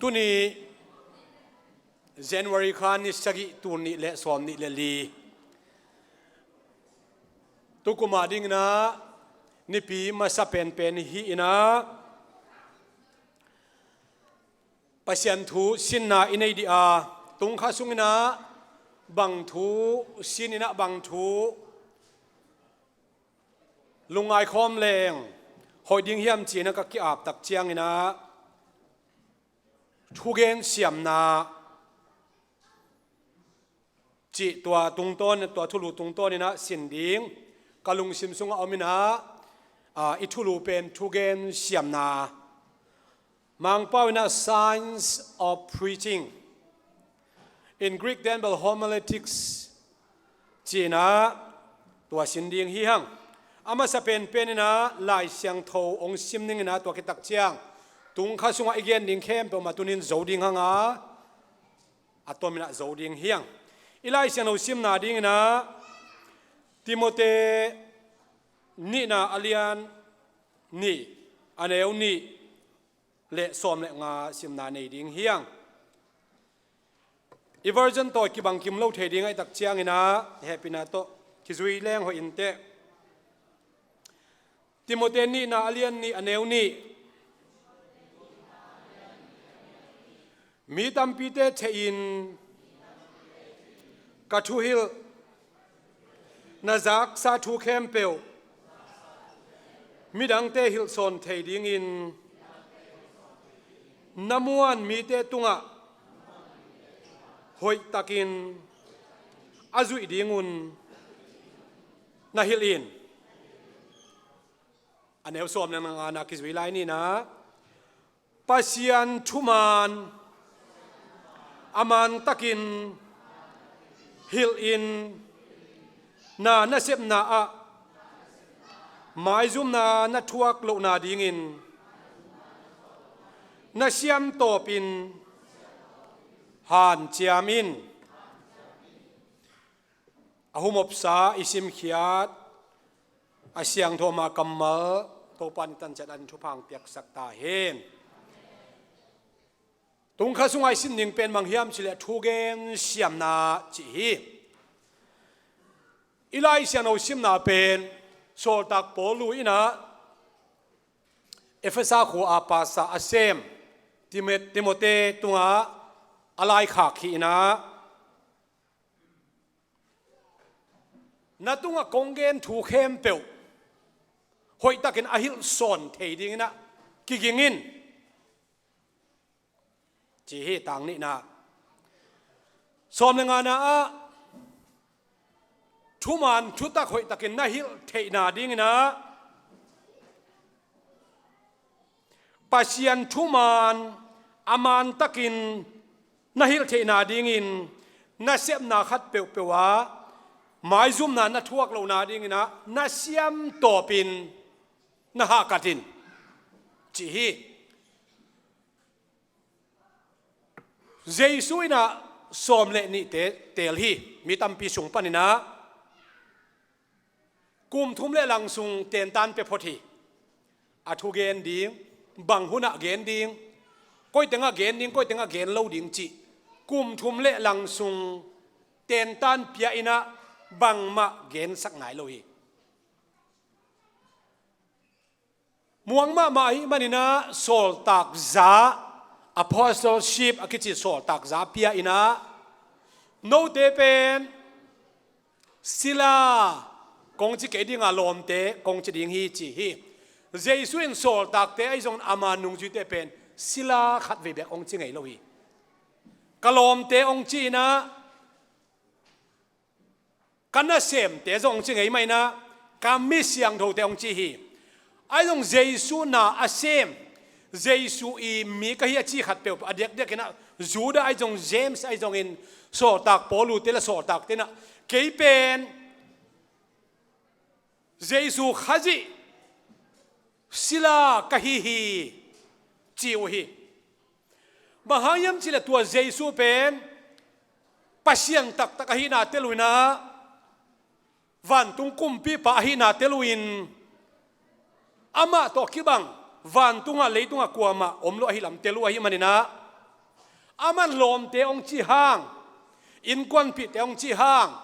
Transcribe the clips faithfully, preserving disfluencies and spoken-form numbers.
Tuni January kha ni sagih, tul nih le sawm nih le li, tukum a dingin ah nipi masa penpen hi in ah, Pasian thu sinna i nei dih a, tung kha sungin ah bang thu sin in ah bang thu lungngai khawm leng hoih ding hiam ci in ah ka ki-ap tak ciangin ah, thugen siamna cih tua tungtawn, tua thulu tungtawn in ah sin ding ka lungsim sungah om in ah, ah, i thulu pen thugen siamna, Mangpau in ah Science of Preaching, in Greek then bel Homiletics ci in ah tua sin ding hi hang. A masa penpen in ah Lai Siangtho hong sim ning in ah, tua khit tak ciang tung kha sungah i gen ding khempeuh mah tuni in zo ding hang a, a tom in ah zo ding hi hang. I Lai Siangtho simna dingin ah Timote nihna a lian nih, a neu nih le sawm le nga simna nei ding hi hang. I version tawh kibang kim lo thei ding ahih tak ciangin ah hehpihna tawh kizui leng hoih in teh. Timote nihna a lian nih, a neu nih. Mi tampite theih in ka thuhilh, na zaksa thu khempeuh midangte hilh sawn thei dingin na muan mite tungah hoihtakin a zuih dingun na hilh in. A neu sawm le nga na kizui lai ni in ah, Pasian thuman a mantakin hilh in, na nasepna ah maizumna na thuak lohna dingin na siam tawpin hanciam in. A humopsa i simkhiat a siangtho mah kammal Topa in i tanciat a dingin thupha piaksak ta hen. Tung kha sungah i sim ding pen bang hiam cih leh thugen siamna cih hi. I Lai Siangtho simna pen sawltak Paulu in ah Efesa khua a pastor a sem Timo-, Timote tungah a laikhak hi in ah, na tungah kong gen thu khempeuh hoihtakin a hilh sawn thei dingin ah kiging in, ci hi. Tang nihna, sawm le ngana ah, thuman thutak hoihtakin na hilh theihna dingin ah Pasian thuman a mantakin na hilh theihna dingin nasepna khat peuhpeuh ah maizumna na thuak lohna dingin ah na siam tawpin na hahkat in, ci hi. Jesu in ah sawm le nihte teel hi. Mi tampi sung panin ah kum thum le lang sung tentan pia phot hi. A thu gen ding, bang hunah gen ding, koi tengah gen ding, koi tengah gen lo ding cih kum thum le lang sung tentan pia in ah bangmah gensak nai lo hi. Muang mahmah ahih manin ah sawltak za, apostleship a kici sawltak za pia in ah, note pen sila kong ci kei ding a, lawmte kong ci ding hi, ci hi. Jesu in sawltakte ahi zongin ama nungzuite pen sila khatvei bek hong ci ngei lo hi. Ka lawmte hong ci in ah, ka nasemte zong hong ci ngei mah in ah, ka mi siangthote hong ci hi. Ahi zong Jesu na a sem, Jesu i mi ka hi a ci khat peuh a diakdiak in ah, Judah ahi zong, James ahi zongin, sawltak Paulute le sawltakte in ah, kei pen Jesu Khazih sila ka hi hi, ci uh hi. Bang hang hiam cih leh tua Jesu pen Pasian taktak ahihna tel uh in ah, vantung kumpipa ahihna tel uh in, amah tawh kibang vantungah leitungah kuamah om lo ahi lam tel uh ahih manin ah, Aman lawmte hong cih hang, innkuanpihte hong cih hang,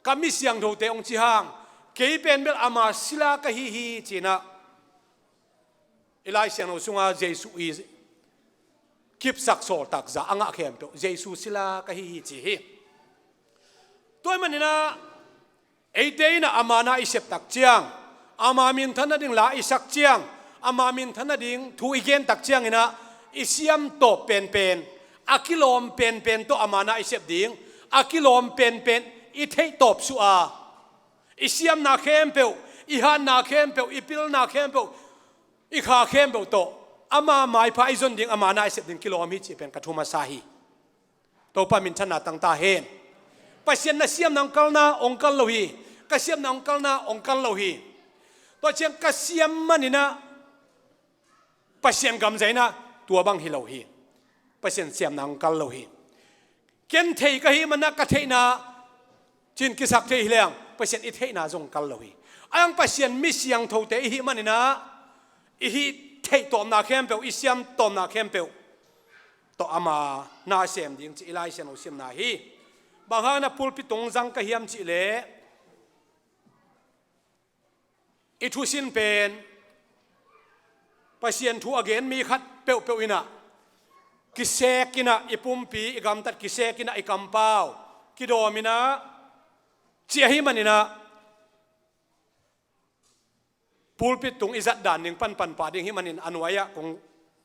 ka mi siangthote hong cih hang, kei pen bel ama sila ka hi hi ci-in ah i Lai Siangtho sunga Jesuh i kipsak sawltak za a ngah khempeuh Jesuh sila ka hi hi ci hi. Tua ahih manin ah eite in ah ama na i sep tak ciang, ama minthan nading la i sak ciang, ama minthan nading thu i gen tak ciangin ah i siam tawp penpen, a kilawm penpen tawh ama na i sep ding, a kilawm penpen i theih tawp suh a, i siamna khempeuh, i hatna khempeuh, i pilna khempeuh, i kha khempeuh tawh ama maipha i zon ding, ama na i sep ding kilawm hi cih pen ka thu masa hi. Topa minthanna tang ta hen. Pasian na siamna hong kalna hong kal lo hi. Ka siamna hong kalna hong kal lo hi. Tua ciang ka siam manin ah Pasian gam zia in ah tua bang hi lo hi. Pasian siamna hong kal lo hi. Ken thei ka hih manin ah ka theihna cin kisak thei hi leng Pasian i theihna zong kal lo hi. A hang Pasian mi siangthote i hih manin ah i hih theih tawpna khempeuh, i siam tawpna khempeuh tawh ama na sem ding cih i Lai Siangtho simna hi. Bang hangin ah pulpit tung zang ka hiam cih leh, i thusin pen Pasian thu a gen mi khat peuhpeuh in ah kisek in ah, i pumpi, i gamtat kisek in ah, i kampau kidawm in ah, ci ahih manin ah pulpit tung i zat dan ding panpan pah ding hih manin a nuai-ah kong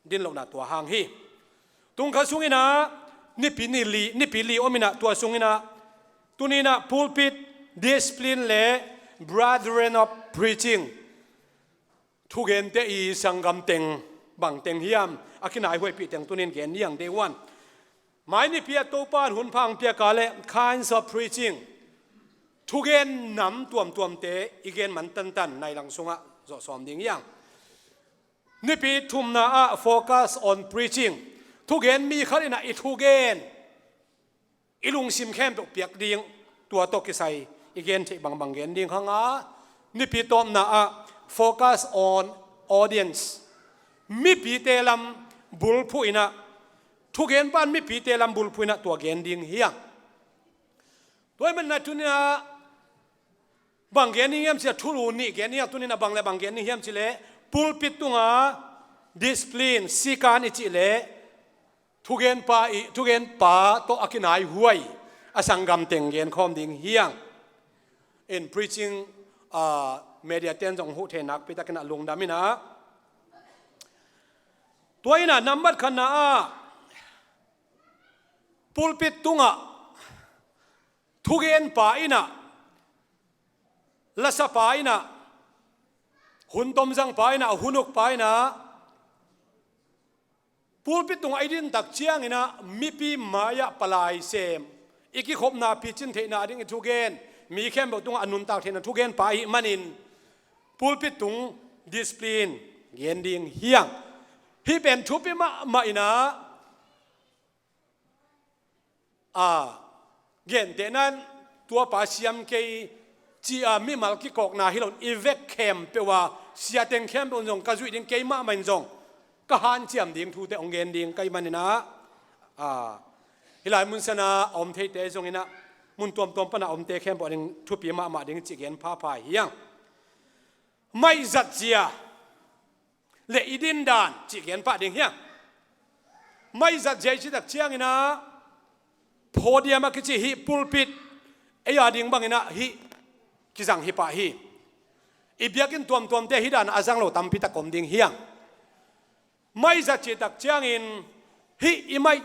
din lohna tua hang hi. Tung kha sungin ah nipi ni li, nipi li om in ah tua sungin ah tuni in ah pulpit discipline le brethren of preaching, thugente i sanggam teng, bang teng hiam, a kinaihuaipih teng tuni in gen ni ang, day one. Mai nipi ah Topa in hun pha hong piak a leh kinds of preaching, thugen nam tuamtuamte i gen man tantan nai lang sungah zawh sawm ding hi ang. Nipi thumna ah focus on preaching, thugen mi khat in ah i thugen, i lungsim khempeuh piak ding, tua tawh kisai i gen theih bangbang gen ding hi ang a. Nipi tawpna ah focus on audience, mipite lam bulphuh in ah, thugenpa in mipite lam bulphuh in ah tua gen ding hi ang. Tua ahih manin ah tuni in ah bang gen ding hiam cih leh thulu nih gen ding hi ang. Tuni in ah bang le bang gen ding hiam cih leh pulpit tunga discipline, sikan i cih leh thugenpa i, thugenpa tawh a kinaihuai a sanggam teng gen khawm ding hi ang. In preaching, ah, media ten zong huh thei nakpi takin ah lungdam in ah. Tua in ah nambat khatna ah pulpit tungah thugenpa in ah, lasapa in ah, hun tomzangpa in ah, hun ukpa in ah, pulpit tungah i din tak ciangin ah mipi mai-ah palai sem, i kikhopna picin theihna ding i thugen, mi khempeuh tungah a nuntak theihna thugenpa ahih manin pulpit tung discipline gen ding hi ang. Hih pen thupi mahmah in ah, a, gentehna in tuapa siam kei ci-a mimal kikawkna hi lo in, i vek khempeuh a, siateng khempeuh in zong ka zuih ding, kei mahmah in zong ka hanciam ding thute hong gen ding ka hih manin ah, a, hih lai mun sana a om theite zongin ah mun tuamtuam pana omte khempeuh a ding thupi mahmah ding cih gen phapha hi ang. Maih zat zia le i dindan cih gen pah ding hi ang. Maih zat zia i cih tak ciangin ah podium a kici hih pulpit, ei a ding bangin ah hih kizang hi pah hi. I biakinn tuamtuamte hih dan a zang lo tampi tak om ding hi ang. Maih zat cih tak ciangin hih i maih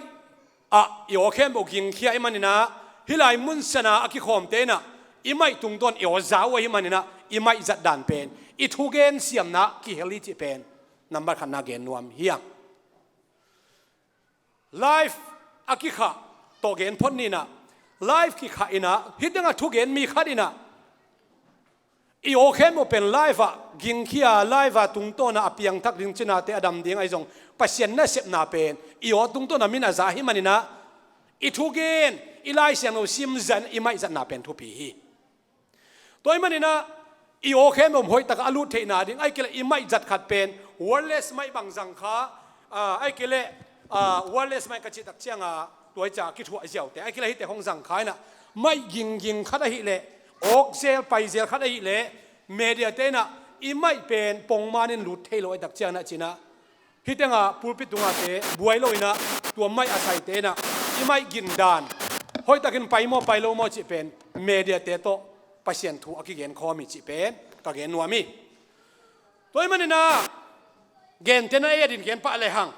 ah i aw khempeuh gingkhia ahih manin ah, hih lai mun sana a kikhawmte in ah i maih tungtawn i aw za uh ahih manin ah, i maih zat dan pen i thugen siamna kihel hi cih pen nambat khatna gen nuam hi ang. Live a kikhah tawh gen phot ni in ah, live kikhah in ah, hih tengah thugen mi khat in ah i aw khempeuh pen live ah gingkhia, live ah tungtawn ah a piangthak ding cinate a dam ding ahi zong, Pasian nasepna pen i aw tungtawn ah min a za ahih manin ah, i thugen, i Lai Siangtho sim zat in i maih zatna pen thupi hi. Tua ahih manin ah i aw khempeuh hoih takah a lut theihna ding, ahih kei leh i maih zat khat pen wireless maih bang zang kha, a, ahih kei leh ah, wireless mic ka cih tak cianga tua i ca kithuah ziaute a kila hite hong zang kha inah, mic gingging khat ahih leh, awk zel pai zel khat ahih leh, media te inah i mic pen pongman in lut thei lo ahih tak cianginah cinah, hih tengah pulpit tungah te buai lo inah, tua mic a saite inah i mic gindan hoihtakin pai maw pai lo maw cih pen media te tawh Pasian thu a kigen khawm hi cih pen ka gen nuam hi. Tua ahih maninah gentehna ei a din gen pah lehang,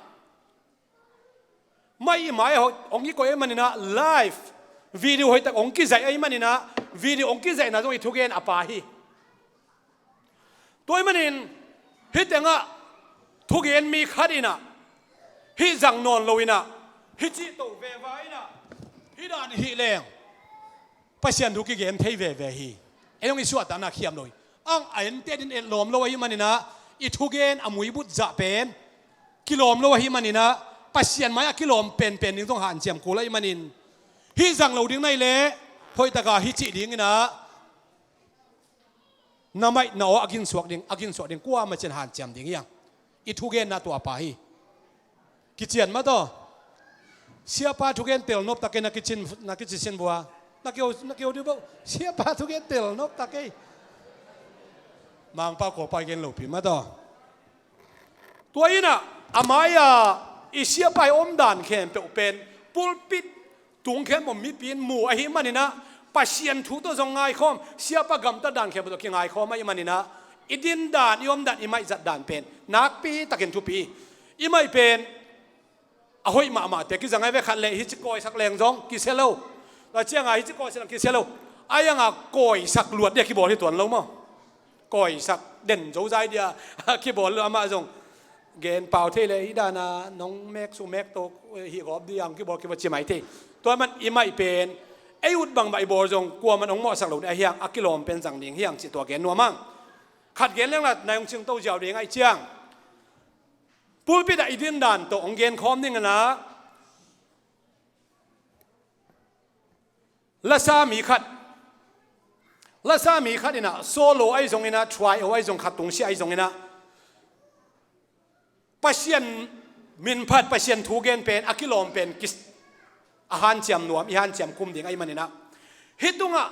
mic i mai ah hong kikoih ahih maninah live video hoihtak hong kizaih ahih maninah video hong kizaihna zong i thugen a pa hi. Tua ahih manin hih tengah thugen mi khat inah hih zang nawn lo inah, hih cih to veva inah, hih dan hih leng Pasian thu kigen thei veve hi. Ei hong i suahtakna khiam lo hi. Ang a ente din etlawm lo ahih maninah i thugen a muibut zah pen kilawm lo ahih maninah Pasian mai a kilawm penpen ding zong hanciam kul ahih manin, hih zang lo ding na hih leh hoihtaka hih cih dinginah na mic na aw a ginsuak ding, a ginsuak ding kuamah cian hanciam ding hi hang. I thugenna tua pa hi. Kician mah tawh. Siapa thugen tel nop tak ei na kicin, na kici sin vua. Na keu, na keu dih bo. Siapa thugen tel nop tak ei. Mangpa kawpa i gen lopi mah tawh. Tua inah a mai-a i siapa i omdan khempeuh pen pulpit tung khempeuh mipi in mu ahih maninah Pasian thu tawh zong ngaikhawm, siapa gamtat dan khempeuh tawh kingaikhawm ahih maninah i dindan, i omdan, i mic zat dan pen nakpi takin thupi hi. I mic pen a hoih mahmahte kizang ai ve, khat leh hih ci kawisak leng zong kisia lo. Tua cianga hih ci kawisak leng kisia lo. A ianga kawisak luat dia kibawl hi tuan lo maw? Kawisak den zozai dia kibawl lo amah zong. Gen pau thei leh hih dana nong mek su mek to hih gawp dih ang kibawl kibawl ci mai thei. Tua man i mic pen ei ut bangmah i bawl zong kuaman hong mawhsak lo dih ahi hang, a kilawm pen zang ding hi hang cih tua gen nuam hang. Khat gen leng la nai hong cingto ziau ding ahih ciang, pulpit ah i dindan tawh hong gen khawm ding inah lasa mi khat, lasa mi khat inah solo ahi zonginah, trio ahi zong, khat tungsiah ahi zonginah Pasian minphat, Pasian thugen pen a kilawm pen kis, a hanciam nuam, i hanciam kum ding ahih maninah hih tungah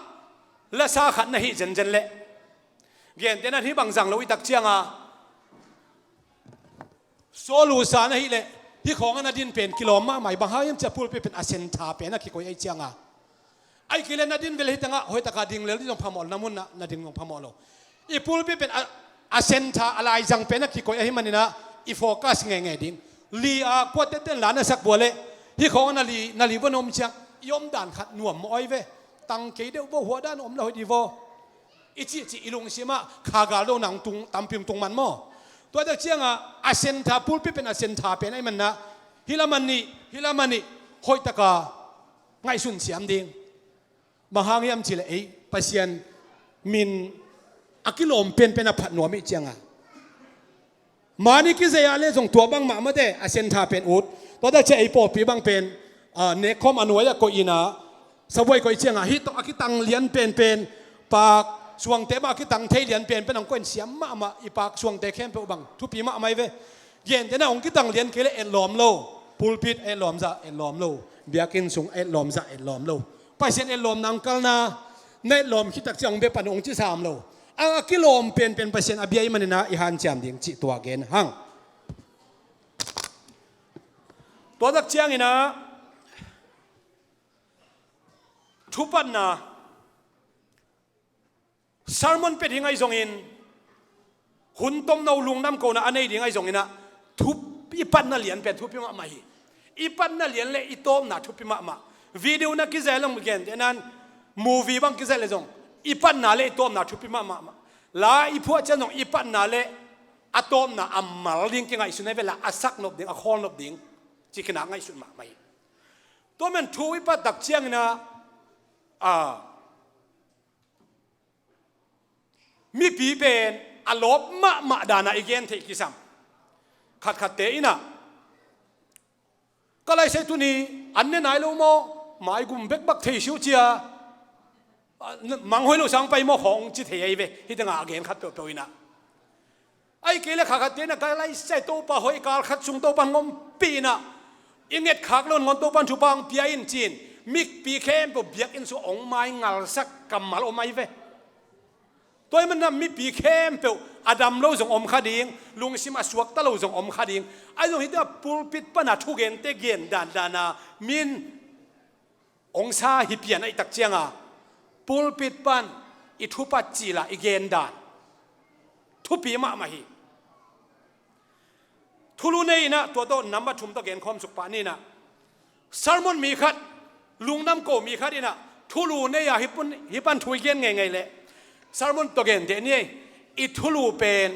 lasa khat na hih zenzen leh, gentehna hih bang zang lo i tak cianga solo sa na hih leh, hih khawng a na din pen kilawm mahmah hi. Bang hang hiam cih leh pulpit pen a centre pen a kikoih ahih cianga. Ahih kei leh na din veleh hih tengah hoihtaka ding lel dih zong phamawh lo, na munah na ding zong phamawh lo. I pulpit pen a, a centre, a laizang pen a kikoih ahih maninah i focus ngeingei ding. Li a kuatetten la na sak vua leh, hih khawng a na li, na li vua na om ciang i omdan khat nuam mawh ai ve. Tang kei deuh vua, hua dan om la hoih dih vua i cihcih i lungsimah kha gal do nang tung, tampi hong tung man maw? Tua tak cianga a centre, pulpit pen a centre pen ahih maninah hih lam a nih, hih lam a nih hoihtaka ngaihsun siam ding. Bang hang hiam cih leh ei Pasian min a kilawm penpen a phat nuam ahih cianga. Mani kizei ah leh zong tua bangmah mate, a centre pen ut. Tua tak ciang ei pawlpi bang pen, ah, nekkhawm a nuai ah koih inah, sabuai koih cianga hih tawh a kitang lian penpen, pak suangte bang a kitang thei lian penpen hong koih in siam mahmah, i pak suangte khempeuh bang thupi mahmah hi ve. Gentehna hong kitang lian kei leh etlawm lo. Pulpit etlawm zah etlawm lo. Biakinn sung etlawm zah etlawm lo. Pasian etlawmna hong kalna, na etlawm khit tak ciang hong bia pan hong ci sam lo. A, a kilawm penpen Pasian a bia ahih maninah i hanciam ding cih tua gen hang. Tua tak cianginah thupatna, sermon pia ding ahi zongin, hun tomno lungdam kona a nei ding ahi zonginah, thup-, i patna lian pen thupi mahmah hi. I patna lian leh i tawpna thupi mahmah. Video na kizai lam gentehna in, movie bang kizai leh zong i patna leh i tawpna thupi mahmah. La i phuah ciang zong i patna leh a tawpna a mal ding kingaihsun ai ve, la a sak nop ding, a khawl nop ding cih khin a ngaihsun mahmah hi. Tua man thu i pat tak cianginah, a, mipi pen a lawp mahmah danah i gen theih kisam. Khatkhatte inah, ka laisai tuni an ne nai lo maw, maigum bekbak thei siu cia, a, manghoih lo sang pai maw khawng ci thei ahi ve, hih tengah a gen khat peuhpeuh inah. Ahih kei leh khatkhatte inah ka laisai Topa hoih kal khat sung Topa hong ompih inah, I ngetkhak lo nangawn Topan thupha hong pia in ci-in mipi khempeuh biakinn sungah hong maingalsak kammal om ahi ve. Tua ahih manin mipi khempeuh a dam lo zong om kha ding, lungsim a suakta lo zong om kha ding. Ahi zong hih tengah pulpit pana thugente gen dandan a min hong sa hi pian ahih tak cianga pulpit pan i thupat cila i gen dan thupi mahmah hi. Thulu nei inah tua tawh number thum tawh genkhawm suk pah ni inah, sermon mi khat, lungdam ko mi khat inah thulu nei a hih pan thu i gen ngeingei leh sermon tawh genteh ni ei. I thulu pen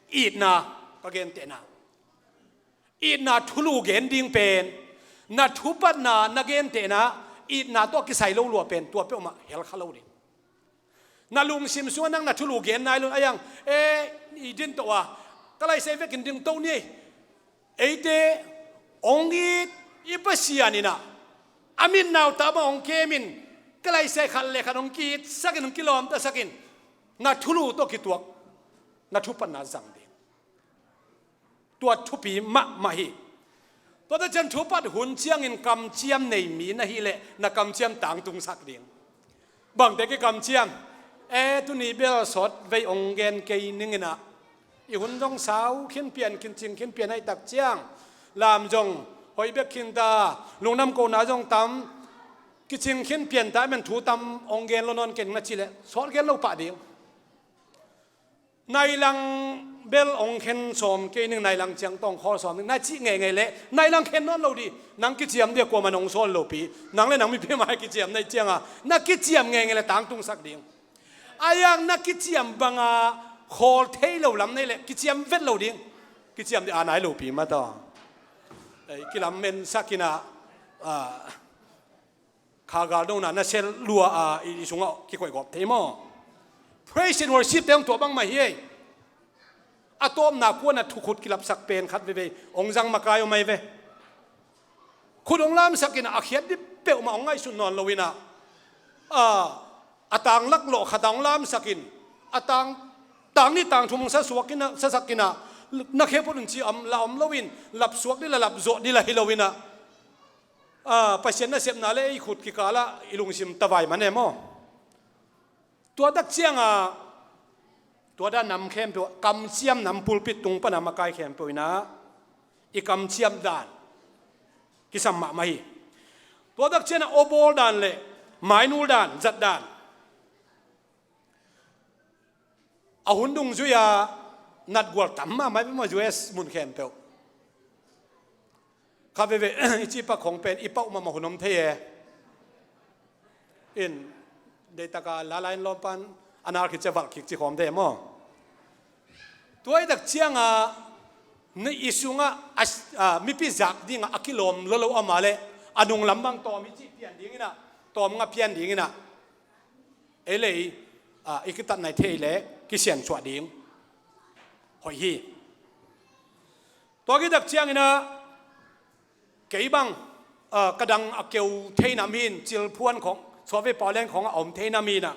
itna ka gentehna. Itna thulu gen ding pen na thupatna na gentehna itna tawh kisai lo lua pen tua peuhmah hel kha lo ding. Na lungsim sungah nang na thulu gen nai lo in a yang e i din toh a ka laisai vekin ding to ni ei. Eite hong it i Pasian inah a min nauta bang hong kemin ka laisai khat le khat hong ki-itsakin hong kilawmtasakin na thulu tawh kituak na thupatna zang ding. Tua thupi mahmah hi. Tua ta cian thupat hun ciangin kamciam nei mi na hih leh na kamciam tangtungsak ding. Bangte kikamciam e tuni bel sawt vei ong gen kei ning inah i hun zong sau khin pian khin cing khin pian ahih tak ciang lam zong hoih bek khin ta lungdam kona zong tam kicing khin pian ta men thu tam ong gen lo nawn kei ning na cih leh sawt gen lo pah ding. Nailang bel ong khen sawm kei ning nailang ciang tawh ong khawl sawm ning na cih ngeingei leh nailang khen nawn lo dih. Nang kiciam dih a kuaman ong sawl lopi nang le nang mipi mai kiciam na hih cianga na kiciam ngeingei leh tangtungsak ding. A yang na kiciam banga khawl thei lo lam nei leh kiciam vet lo ding. Kiciam dih a nai lopi mataw. Ei kilam mensak inah kha galdona na sel lua a i sungah kikoih gawp thei maw? Praise and worship te hong tuah bangmah hi ei. A tawpna kuana thukhut kilapsak pen khat veivei hong zang makai om ahi ve. Khut hong lamsak inah a khiat dih peuhmah hong ngaihsut nawn lo inah a tanglak lawh khat a hong lamsakin a tang tang nih tang thum hong sasuak inah sasak inah na khe phot un ci om la om loin lapsuak dih la lapzawh dih la hi lo inah Pasian nasepna le ei khut kikalah i lungsim tavai man e maw? Tua tak cianga tua dan nam khempeuh kamciam nam pulpit tung pana makai khempeuh inah i kamciam dan kisam mahmah hi. Tua tak ciana awbawl dan le mainul dan zat dan a hun dungzui-a natgual tam mahmah i peuhmah U S mun khempeuh. Kha veve i cihpak khong pen i pauh mahmah hun om thei e. In deitaka lala in lawmpan a nal khit cia valh kik ci khawm thei e maw? Tua i tak cianga i sungah mipi zak dingah a kilawm lolo amah le a nunglam bang tawm i cih pian dinginah tawm nga pian dinginah ei le ei i kitatnai thei le kisiansuah ding hoih hi. Tua kitak cianginah kei bang ka dang a keu theinam hin cilphuan khong suavei paulen khong a om theinam hinah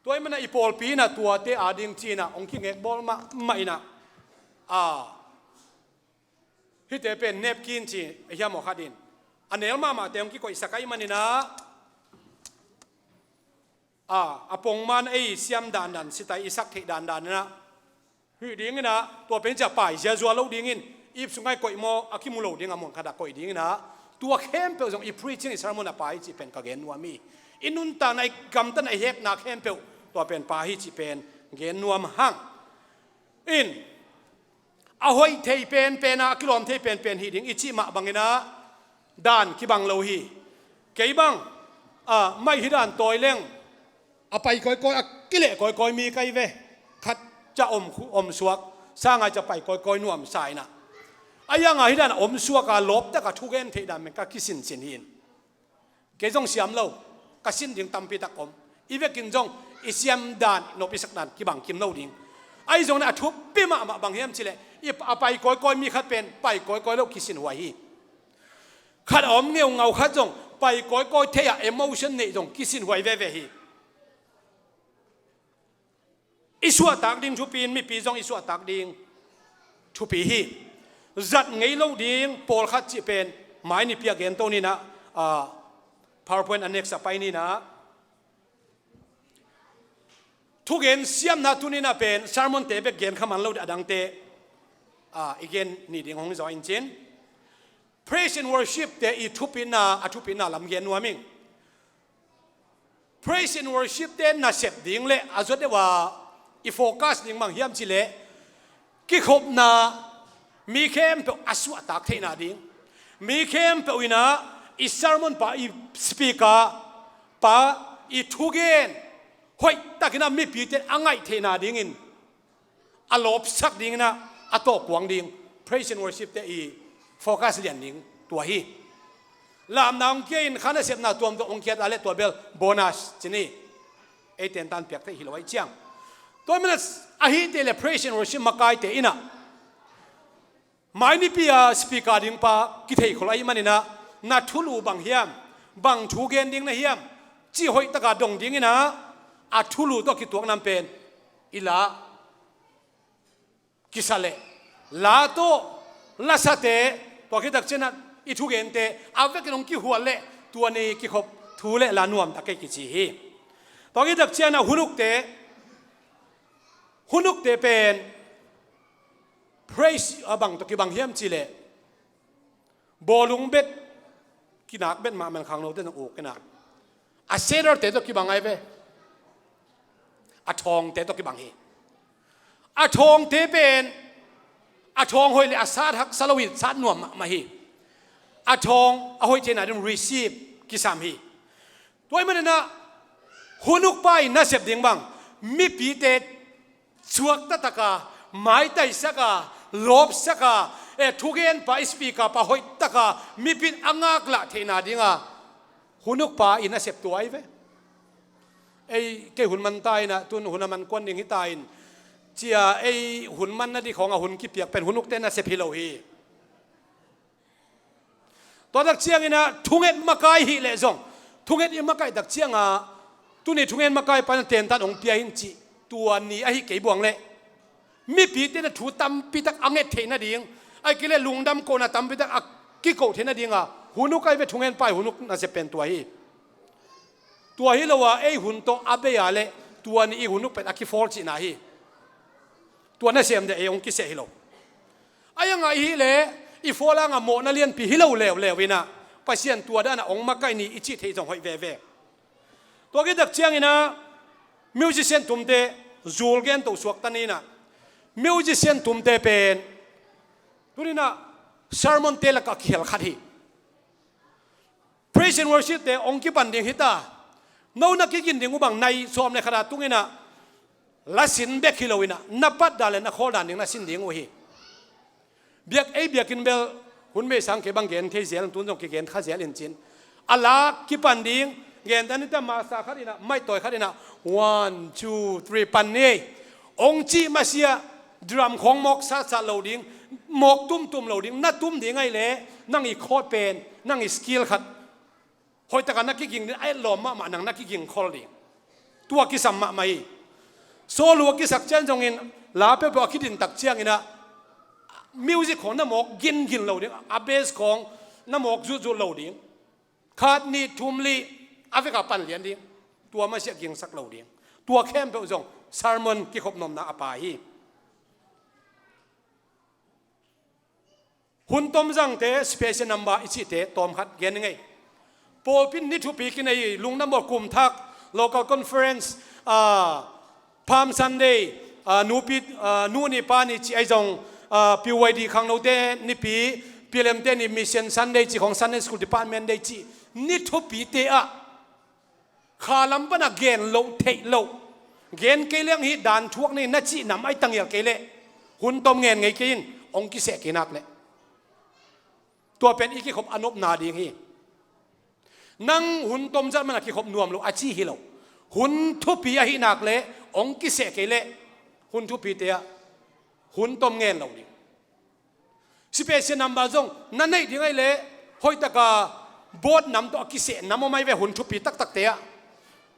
tua i manah i pawlpi inah tuate ading cinah hong kingekbawl mahmah inah hihte pen nepkin ci a hiam aw khat in a nel mahmahte hong kikoihsak ahi maninah a pongman ei siam dandan sitai i sak theih dandan inah hih dinginah tua pen cia pai ziazua lo dingin ip sungah i koih maw a kimu lo ding a mun khatah koih dinginah tua khempeuh zong i preaching i sermon a pai cih pen ka gen nuam hi. I nuntakna i gamtatna i hekna khempeuh tua pen pai hi cih pen gen nuam hang. In a hoih thei penpena a kilawm thei penpen hi ding i cih mah banginah dan kibang lo hi. Kei bang mai hi dan tawi leng a pai kawikawi a kileh kawikawi mi kai ve. Khat ca om, om suak sangai ca pai kawikawi nuam sa inah a yanga hi dan a om suaka lawptaka thugen theih dan men ka kisinsin hi in. Kei zong siam lo ka sin ding tampi tak om. I vekin zong i siam dan nop i sak dan kibang kim lo ding. Ahi zongin a thupi mahmah bang hiam cileh a pai kawikawi mi khat pen pai kawikawi lo kisin huai hi. Khat a om ngeungau khat zong pai kawikawi thei-ah emotion neih zong kisin huai veve hi. I suahtak ding thupi in mipi zong i suahtak ding thupi hi. Zat ngei lo ding pawlkhat cih pen Mai nipi a gen to ni in ah, ah, PowerPoint a next a pai ni in ah. Thugen siamna tuni in ah pen sermon te bek gen kha man lo ding, a dangte, ah, i gen ni ding hong zaw in cin. Praise and worship te i thupitna, a thupitna lam gen nuam ing. Praise and worship te nasep ding le a zuat deuh a i focus ding bang hiam cih leh, kikhopna, mi khempeuh a suahtak theihna ding, mi khempeuh in ah i sermon pa, i speaker pa, i thugen hoihtakin ah mipite a ngaih theihna dingin a lawpsak dingin ah a tawh kuang ding, praise and worship te i focus lian ding tua hi. Lamna hong kia in kha nasepna tuamtuam hong kia ta le tua bel bonus ci ni. Ei tentan piak theih hi lo ahih ciang. Tua manin ah ahih teh le praise and worship makaite in ah mai nipi a speaker ding pa kithei khol ahih manin ah, na thulu bang hiam, bang thu gen ding na hiam cih hoihtaka dong dingin ah, a thulu tawh kituak nam pen i la kisa leh, la tawh lasate, tua khit tak ciangin ah i thugente a vekin hong kihual leh tua ni kikhop thu le la nuamtak kei kici hi. Tua khit tak ciangin ah hunukte, hunukte pen praise a bang tawh kibang hiam cih leh, bawlung bet, kinak bet mahmah khangnote zong uk in ah, a Sederte tawh kibang ahi ve. A thawngte tawh kibang hi. A thawngte pen a thawng hoih le a sat haksa lo hi, sat nuam mahmah hi. A thawng a hoih theihna ding receive kisam hi. Tua ahih manin ah hunukpa i nasep ding bang, mipite suakta taka, maitaisaka, lawpsaka, eh, thugenpa, speaker pa hoihtaka mipin a ngaklah theihna dinga hunukpa i nasep tua ahi ve. Ei, kei hun man ta in ah, tun hun a man kuan ding hi ta in, cia ei hun man nading khawng a hun kipiak pen hunukte nasep hi lo hi. Tua tak ciangin ah thunget makai hi leh zong, thunget i makaih tak ciangah tuni thunget makai pa in ah tentan hong pia in cih tua ni ahi kei buang leh, mipite in ah thu tampitak a nget theih nading, ahih kei leh lungdam kohna tampitak a kikoh theih nadinga hunuk ahi ve, thungetpa i hunuk nasep pen tua hi. Tua hi lo a ei hun tawh a bei a leh tua ni i hunuk pen a kifawl cihna hi. Tua nasem deuh ei hong kiseh hi lo. A iangah i hih leh i fawl hangah mawhna lianpi hi lo leuleu in ah Pasian tua danah hong makaih ni i cih theih zong hoih veve. Tua khit tak ciangin ah musician tumte zul gen to suakta ni in ah, musician tumte pen tuni in ah sermonte lakah kihel khat hi. Praise and worship te hong kipan ding hi ta. No na kigin ding uh bang nai sawm le khat a tung in ah, la sin bek hi lo in ah, na pat dan le na khawl dan ding na sin ding uh hi. Biak, ei biakinn bel hun bei sang kei bang gen thei zel, tun zong kigen kha zel in cin. A la kipan ding, gen dan in ta masa khat in ah, maihtawi khat in ah, one, two, three, pan ni. Hong cih masiah drum khawng mawk satsat lo ding, mawk tumtum lo ding, na tum ding ahih leh nang i chord pen, nang i skill khat hoihtakah na kiging ding, a etlawm mahmah nang na kiging khol ding. Tua kisam mahmah hi. Solo a kisak ciang zongin la peuhpeuh a kidin tak ciangin ah music khawng na mawk gingin lo ding, a bass khawng na mawk zutzut lo ding. Khat, nih, thum, li a vekah pan lian ding. Tua masiah gingsak lo ding. Tua khempeuh zong sermon kikhop nuamna a pai hi. Hun tom zangte, special number i cihte tawmkhat gen i ngei. Pawlpi in ni thupi kinei, lungdam bawl, kum thak, local conference, ah, Palm Sunday, ah, nupi, ah, nu ni pa ni cih ahi zong, ah, P Y D khangnote nipi, P L M te ni Mission Sunday cih khawng, Sunday School Department Day cih ni thupite ah kha lam pana gen loh theih loh, gen kei leng hih dan thuak ni na cih nam ahi ta ngial kei leh hun tom ngen ngei kei in, hong kiseh kei nak leh. Tua pen i kikhop a nopna ding hi. Nang hun tom zat mana kikhop nuam lo a ci hi lo. Hun thupi ahih nak leh hong kiseh kei leh hun thupite ah hun tom ngen lo ding. Special number zong na neih ding ahih leh hoihtaka bawt nam tawh a kiseh nam om ahi ve, hun thupi taktakte ah.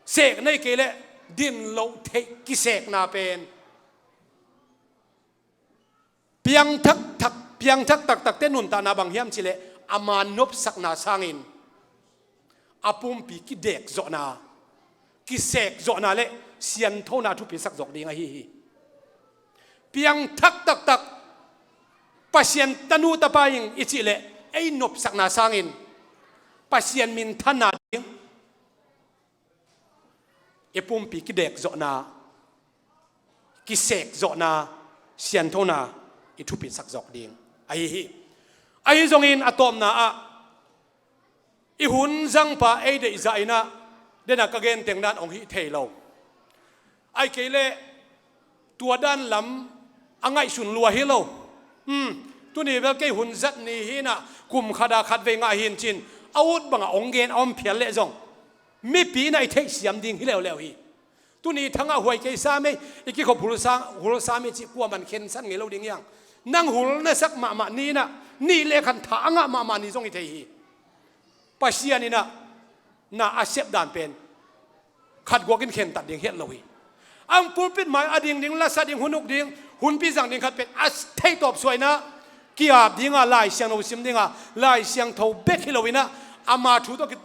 Sek neih kei leh din loh theih kisekna pen piangthak thak, piangthak taktakte nuntakna bang hiam cih leh ama nopsakna sangin a pumpi kidek zawhna, kisek zawhna le sianthona thupisak zawk ding ahi hi. Piangthak taktak Pasian tanu tapa ing i cih leh ei nopsakna sangin Pasian minthanna ding, i pumpi kidek zawhna, kisek zawhna, sianthona i thupisak zawk ding ahi hi. Ahi zongin a tawpna ah i hun zangpa ei deihzah in ah, dena ka genteng dan hong hih thei lo. Ahih kei leh tua dan lam a ngaihsun lua hi lo. Hmm, tuni bel kei hun zat ni hi in ah, kum khat a khat vei ngah hi in cin, a ut bangah hong gen a om phial leh zong mipi in ah i theihsiam ding hi leuleu hi. Tuni thangah huai kei sam ei, i kikhop hul sam, hul sam ei cih kuaman khensan ngei lo ding hi hang. Nang hul na sak mahmah ni in ah, nih le khan tha a ngah mahmah ni zong hi thei hi. Pasian in ah na a sep dan pen khat guak in khentat ding hi lo hi. Ang pulpit mai a ding ding, lasa ding, hun uk ding, hunpi zang ding khat pen a theitawp suah in ah ki-ap ding a, Lai Siangtho sim ding a, Lai Siangtho bek hi lo in ah, ama thu tawh ki,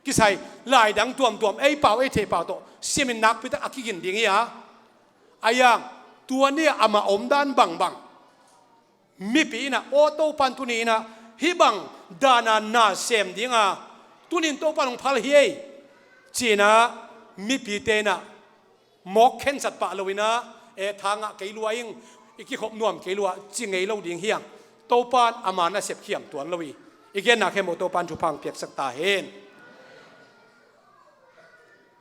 kisai lai dang tuamtuam, ei pau, ei theih pau tawh simin nakpi tak a kigin ding hi a. Ahi hang tua ni a ama omdan bangbang mipi in ah, aw Topan tuni in ah hih bang dan a na sem ding a, tunin Topan hong phal hi ei, ci in ah mipite in ah mawk khensat pah lo in ah, e, tha ngah kei lua ing, i kikhop nuam kei lua, ci ngei lo ding hi hang. Topan ama nasep khiam tuan lo hi. I genna khempeuh Topan thupha hong piaksak ta hen.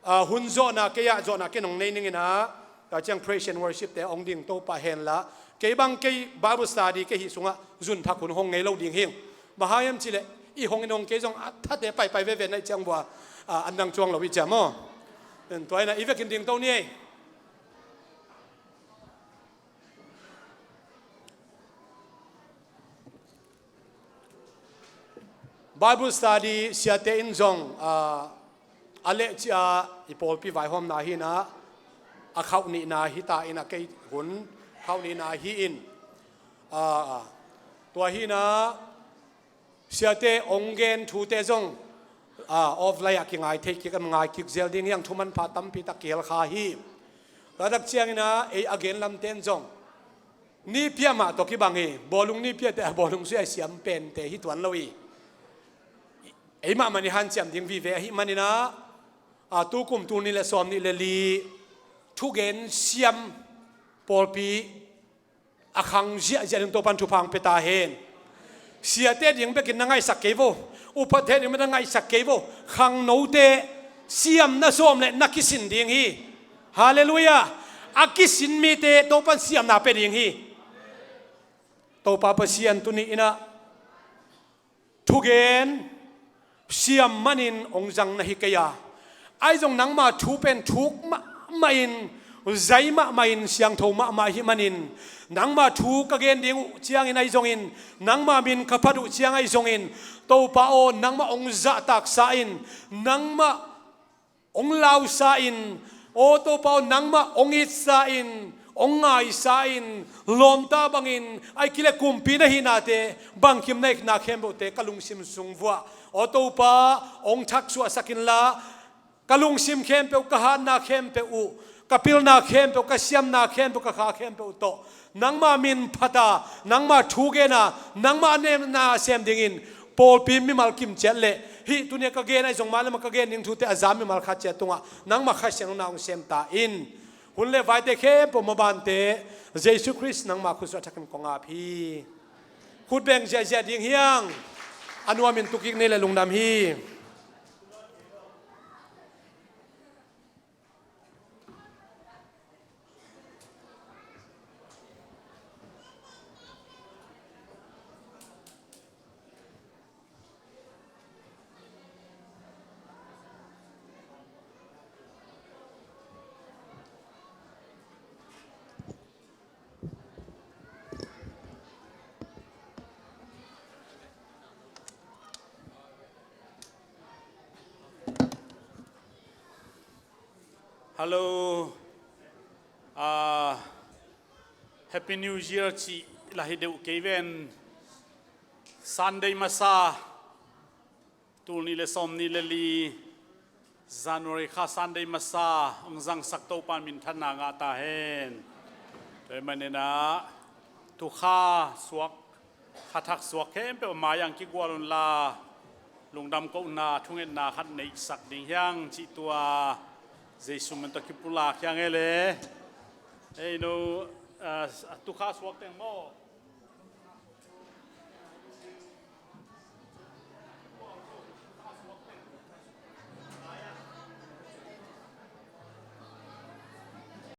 Ah, hun zawhna kei ah, zawhna kei nong nei ning in ah, tua ciang praise and worship te hong ding Topa hen la, kei bang kei Bible study kei hih sungah zunthak hun hong ngei lo ding hi ing. Bang hang hiam cih leh i hong in hong kei zong a thate paipai veve na hih ciang bua, ah, an dang cuang lo hi ciam aw. Tua in ah i vekin ding to ni ei. Bible study siate in zong, ah, a leh cia i pawlpi vaihawmna hi in ah, a khauh nihna hi ta in ah, kei hun khauh nihna hi in, ah, tua hi in ah, siate hong gen thute zong, ah, offline ah kingai thei kik, a ngai kik zel ding hi hang, thu manpha tampi tak kihel kha hi. Tua tak ciangin ah ei a gen lamte in zong nipia mah tawh kibang hi. Bawlung nipiate, a bawlung sui a siam pente hi tuan lo hi. Ei mahmah i hanciam ding vive ahih manin ah, a, tu kum tul nih le sawm nih le li thugen siam pawlpi a khang ziahziah ding Topan thupha hong pia ta hen. Siate ding bekin na ngaihsak kei vo. Upate ding bekin na ngaihsak kei vo. Khangnote siamna sawm le na kisin ding hi. Halleluiah. A kisin mite Topan siamna pia ding hi. Topa Pasian tuni in ah thugen siam manin hong zang na hi kei a, ahi zong nangma thu pen thuk mahmah in, zai mahmah in, siangtho mahmah ahih manin, nangma thu ka gen ding uh ciangin ahi zongin, nangma min ka phat uh ciang ahi zongin, Topa aw, nangmah hong zahtaksa in, nangmah hong lausa in, aw Topa aw, nangmah hong itsa in, hong ngaisa in, lawmta bangin, ahih kei leh kumpi na hihnate, bangkim na hihna khempeuhte ka lungsim sung vuah, aw Topa, hong thaksuahsak inla, ka lungsim khempeuh, ka hatna khempeuh uh, ka pilna khempeuh, ka siamna khempeuh, ka kha khempeuh tawh nangma min phat a, nangma thu gen a, nangma a nemna sem dingin pawlpi mimal kim ciat le hih tuni a ka gen ahi zong, mah le mah ka gen ding thute a za mimal khat ciat tungah nangma Kha Siangtho na hong sem ta in. Hun le vaite khempeuh mabante Jesu Khrist nangma khutsuah thakin kong ap hi. Khut beng ziahziah ding hi hang. A nuamin tu kik ni le lungdam hi. Hello. Ah, Happy New Year cih lah hi deuh kei ven. Sunday masa, tul nih le sawm nih le li, January kha Sunday masa hong zangsak Topa minthanna ngah ta hen. Tua ahih manin ah, tu kha suak, kha thak suak khempeuh a mai-ah kigual unla, lungdam kohna thungetna khat neihsak ding hi hang cih tua Jesu min tawh kipulak hi hang e le. Ei no, ah, tu kha suak teng maw?